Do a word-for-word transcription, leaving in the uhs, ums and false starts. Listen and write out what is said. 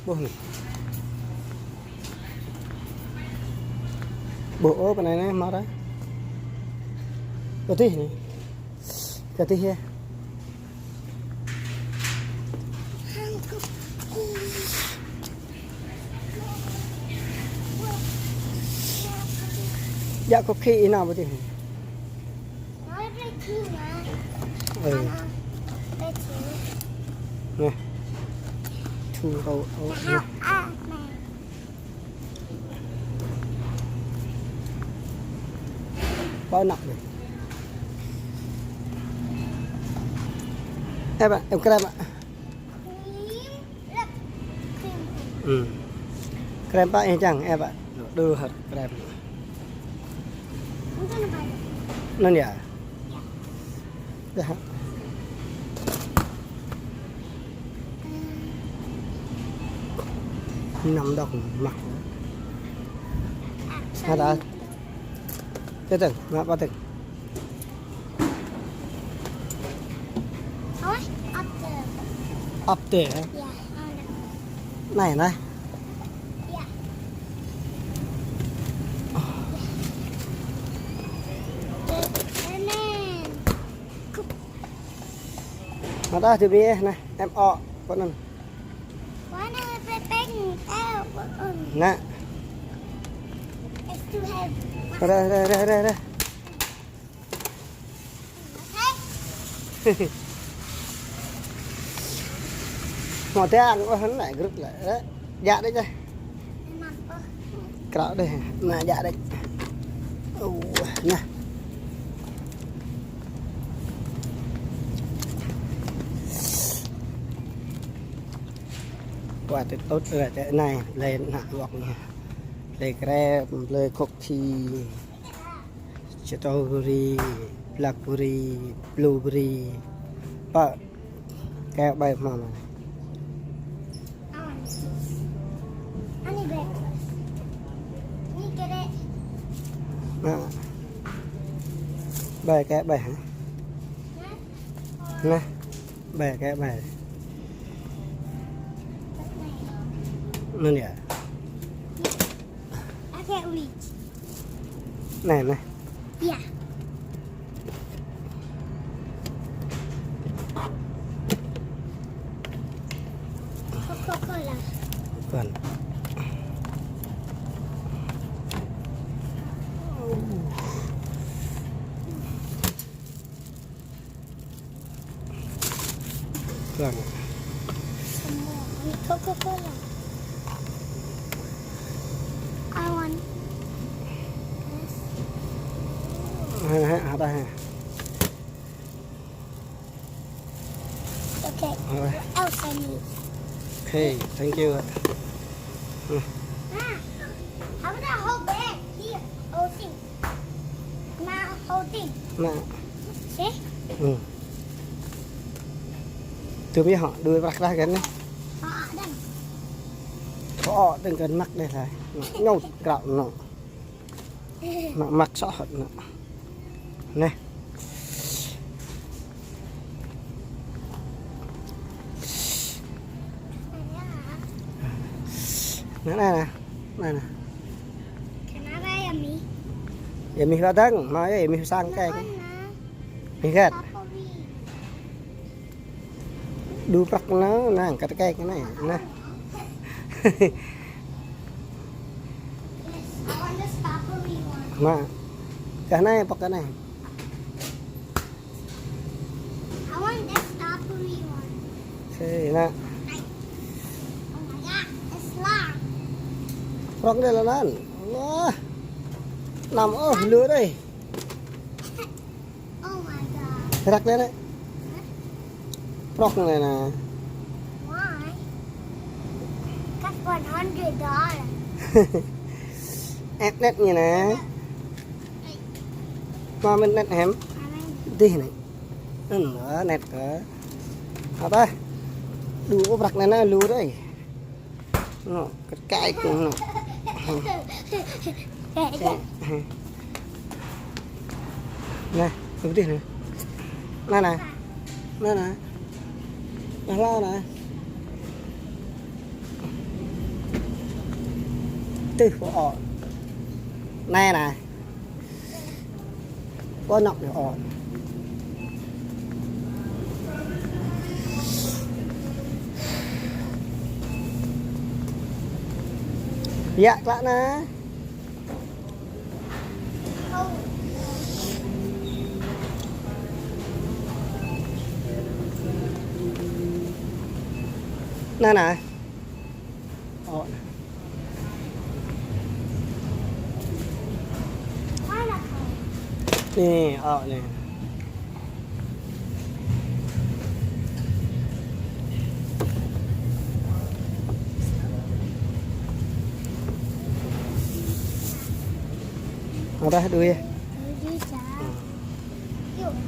Ƀuh anai. Ƀuh ôh, pơ anai anai, mă ra. Kơtih anai. Kơtih yơh. Djă kơtih ih nao kơtih. Nói với Thu mà. Ừ. Anh không? Với Thu. Nè. Thu đâu, đâu, nè. À, à, nè. Bao nặng này. Em ạ, em krem ạ. Krem. Ừ. Krem pă ih čang, em ạ. Đu hăt krem. Anŭn yơh. Dah. Năm độc măk. Hă dah. Tơ tơ, mă pă tơ. Ôi, up there. Up there, hă? Yeah, on the... Anai, anai. Yeah. And then... Mă dah, tui bơni, anai, em ŏk, pơ anŭn. Why not put big out? Anai. It's too heavy. Ră, ră, ră, ră, ră. Mă tơang, ôh, anai, group lĕ. Ră, djă đĕč. Krăp đĕč. Anai, djă đĕč. Ơ, anai. Wah, tơl tŭt ră tơ anai, blơi ană wŏk anai. Blơi krem, blơi kơtih. Strawberry, blackberry, blueberry. Pă, kơ ƀai mă mă. Ani breakfast. Ni kơ đĕ. Mă. Ƀai kơ ƀai hă? Hă? Anai. Ƀai kơ ƀai. Anŭn yơh. I can't reach. Anai, anai. Yeah. Coca-Cola. Bukan. Kurang. Semua. Ini Coca-Cola. I want this. Hă, hă, hă, hă. Okay. Hă. What else I need? Okay, thank you. Hă. Ah, how about that whole bag? Here, whole thing. Anai, whole thing. Anai. See? Ơ. Tui ƀing hŏ, đuaĭ prăk dah kơ anai. Hŏ, dơ̆ng. Hŏ, dơ̆ng kơ măk đeh lah. Ñu krăp ñu. Măk, măk soh ñu. Anai. Anai, anai, anai. Anai, anai. Can I buy a me? Yơh, mih ƀă dơ̆ng, mă yơh, mih sang keng. Mih hơget? Strawberry. Đu prăk anai, anai, kơ tơkeng anai, anai. Yes, I want the strawberry one. Anai. Kơ anai, pŏk kơ anai. I want the strawberry one. Sĭ anai. Oh my God, it's long. Prŏng đeh lŏn anŭn. Wah. Năm ôh, lu đơi. Oh my God. Răk đeh anai. Hă? Prŏng đeh anai. Why? Got one hundred dollars. Ĕp net ñu anai. Mă mơ̆n net hĕm? Dih anai. Anŭn net kơ. Hă dah? Đu ôh prăk anai anai lu đơi. Anŭn, kơ tơkeng anŭn. Anai, lu dih anai. Anai anai. Anai anai. Anai hlâo anai. Tưh pô ôh. Anai nă. Pô nŏk anai ôh. Yă klă nă. Nă nă. Ôh. Anai, ôh, anai. Ôh, đuaĭ.